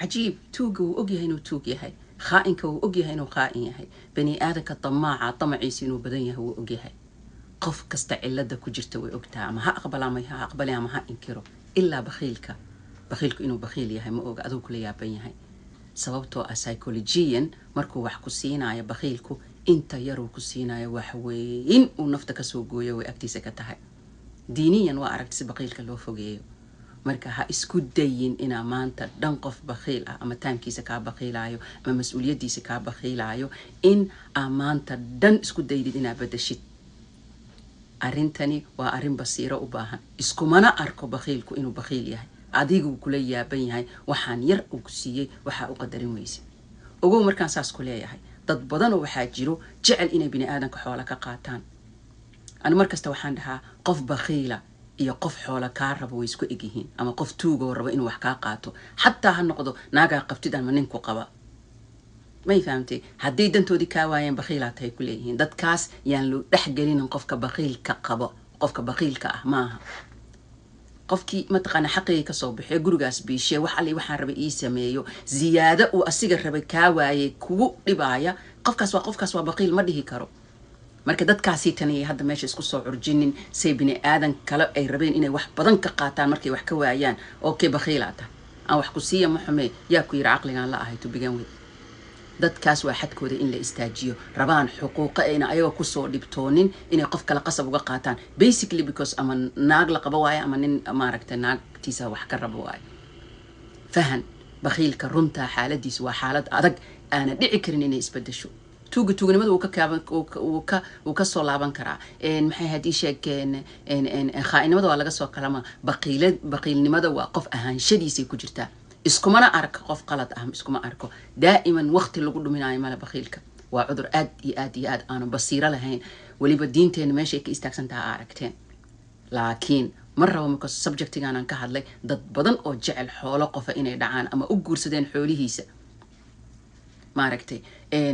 Cajiib. Tuugga wuu ogyahay inuu tuug yahay, khaa'inka wuu ogyahay inuu khaa'in yahay, bani aadanka damaaca damaciisa inuu badan yahay wuu ogyahay. Qof kasta cilada ku jirta way ogtaha, ama ha aqbala ama ha aqbali ama ha inkiro, ilaa bakhiilka. Bakhiilku inuu bakhiil yahay ma oga, aduu kula yaaban yahay, sababtoo ah psychologiyan markuu wax ku siinayo bakhiilku, inta yaruu ku siinayo wax weyn uu nafta kasoo gooyo way agtiisa ka tahay. Diiniyan waa aragti si bakhiilka loo fogeeyo. Marka ha isku dayin inaa maanta dhan qof bakhiil ah, ama timekiisa kaa bakhiilaayo ama mas-uuliyaddiisa kaa bakhiilaayo, in aa maanta dhan isku daydid inaa badashid. Arrintani waa arrin basiiro u baahan. Iskumana arko bakhiilku inuu bakhiil yahay, adiguu kula yaaban yahay waxaan yar uu ku siiyey waxaa u qadarin weyse. Ogow, markaan saas ku leeyahay, dad badanoo waxaa jiro jecel inay bini aadanka xoola ka qaataan. Ani markasta waxaan dhahaa, qof bakhiila iyo qof xoola kaa rabo way isku egyihiin, ama qof tuugoo rabo inuu wax kaa qaato, xataa ha noqdo naagaa qabtid ama ninku qaba. May fahamtay? Hadday dantoodii kaa waayeen, bakhiilaa tahay ku leeyihiin. Dadkaas yaan loo dhexgelinin. Qofka bakhiilka qabo, qofka bakhiilka ah maaha qofkii mataqaana xaqigii kasoo baxee gurigaas biishee, wax alli waxaan rabay ii sameeyo, ziyaado uu asiga rabay kaa waayey kugu dhibaaya, qofkaas waa baqiil ma dhihi karo. Marka dadkaasii taniyay hadda meesha isku soo curjinin, say bini aadan kale ay rabeen inay wax badan ka qaataan markay wax ka waayaan, okay, bakhiilaa tahay, aan wax ku siiya ma xumee, yaa ku yiri caqligaan la ahay? To begin with, dadkaas waa xadkooda in la istaajiyo, rabaan xuquuqa ayna ayaga kusoo dhibtoonin inay qof kale qasab uga qaataan, basically because ama naag la qabo waayo ama nin maaragtay naagtiisa wax ka rabo waayo. Fahan, bakhiilka runtaa xaaladiisu waa xaalad adag aana dhici karin inay isbedesho. Tuuga tuuganimada wuu ka kaaban, wuu ka soo laaban karaa. Maxay haddii sheeg, khaa'inimada waa laga soo kalama. Baqiilnimada waa qof ahaanshadiisay ku jirtaa. Iskumana arko qof qalad ah, iskuma arko. Daa'iman waqti lagu dhuminayo male. Bakhiilka waa cudur aad iyo aad iyo aad aanu basiiro lahayn, weliba diinteena meeshay ka istaagsan taha aragteen. Laakiin ma rabo marka subjectigaanaan ka hadlay dad badan oo jecel xoolo qofa inay dhacaan ama u guursadeen xoolihiisa. Maaragtay,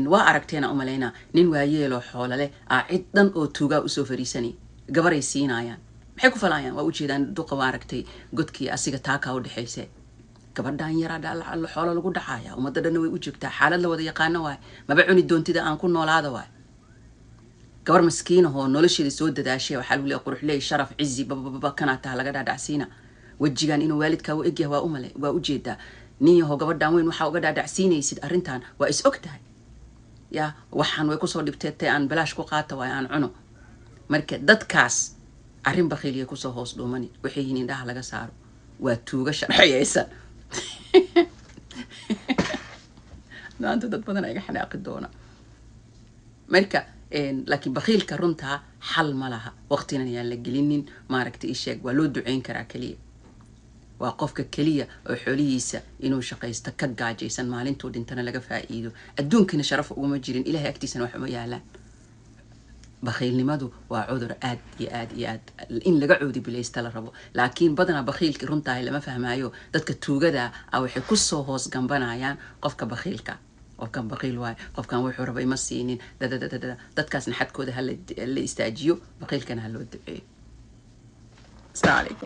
waa aragteena umalaynaa, nin waayeeloo xoolo leh aa cid dhan oo tuugaa usoo fariisanay, gabaray siinaayaan. Maxay ku falayaan? Waa ujeedaan duqa, maaragtay, godkii asiga taakaa udhexayse gabadhan yaraa xoolo lagu dhacaya. Ummadda dhanna way u joogtaa, xaalad la wada yaqaano waay. Maba cuni doontida, aan ku noolaada waay. Gabar maskiinahoo nolosheeda soo dadaashay waxaa lagu leeyahay quruxley, sharaf, cizi, babababa, kanaa taha laga dhaadhacsiina. Wejigan inuu waalidkaa u egyahay waa umale, waa ujeedaa. Nin yahow, gabadhan weyn waxaa uga dhaadhacsiinaysid arrintan waa is og tahay. Ya waxaan way kusoo dhibteetay, aan balaash ku qaata waay, aan cuno. Marka dadkaas arrin bakhiiliya kusoo hoos dhuumani, waxay yihiin indhaha laga saaro, waa tuuga sharciyeysan. Maanta dad badan iga xanaaqi doona. Marka laakiin bakhiilka runtaa xal ma laha, waqtinan yaan la gelinin. Maaragta isheeg, waa loo duceyn karaa keliya. Waa qofka keliya oo xoolihiisa inuu shaqaysto ka gaajaysan, maalintuu dhintana laga faa'iido. Adduunkana sharaf uguma jirin, Ilahay agtiisana wax uma yaalaan. Bakhiilnimadu waa cudur aad iyo aad iyo aad in laga coodi bilaysta la rabo. Laakiin badanaa bakhiilkii runtaahay lama fahmaayo. Dadka tuugada ah waxay kusoo hoos gambanayaan qofka bakhiilka. Qofkan bakhiil waayo, qofkan wuxuu raba ima siinin, dadadadada. Dadkaasna xadkooda hala istaajiyo, bakhiilkana ha loo duceeyo. Asalaamu calaykum.